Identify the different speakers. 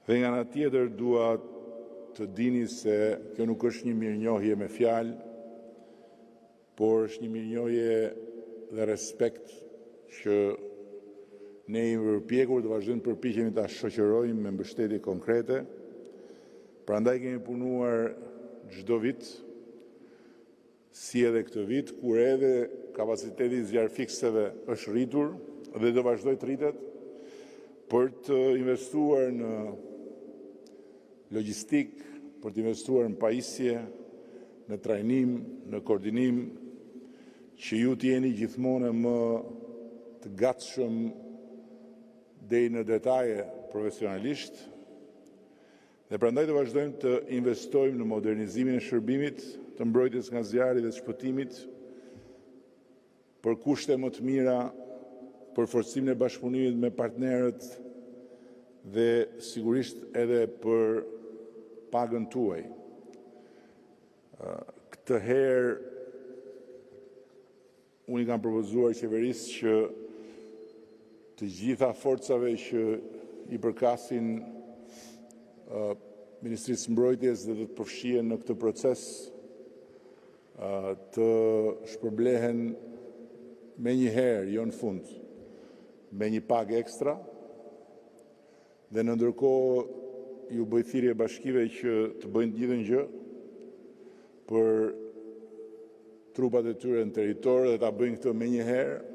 Speaker 1: Dhe nga ana tjetër dua të dini se kjo nuk është një mirënjohje me fjalë, por është një mirënjohje dhe respekt që ne jemi përpjekur të vazhdojmë të përpiqemi ta shoqërojmë me mbështetje konkrete. Prandaj kemi punuar çdo vit, si edhe këtë vit, kur edhe kapaciteti i zjarrfikëseve është rritur dhe do vazhdojë të rritet, për të investuar në logjistikë, për të investuar në pajisje, në trajnim, në koordinim, që ju të jeni gjithmonë e më të gatshëm deri në detaje profesionalisht. Dhe prandaj do vazhdojmë të investojmë në modernizimin e shërbimit të mbrojtjes nga zjarri dhe të shpëtimit, për kushte më të mira, për forcimin e bashkëpunimit me partnerët dhe sigurisht edhe për pagën tuaj. Këtë herë unë i kam propozuar qeverisë që të gjitha forcave që i përkasin Ministrisë së Mbrojtjes dhe do të përfshihen në këtë proces të shpërblehen menjëherë, jo në fund, me një pagë ekstra. Dhe në ndërkohë ju bëj thirrje bashkive që të bëjnë të njëjtën gjë për trupat e tyre në territor dhe ta bëjnë këtë menjëherë.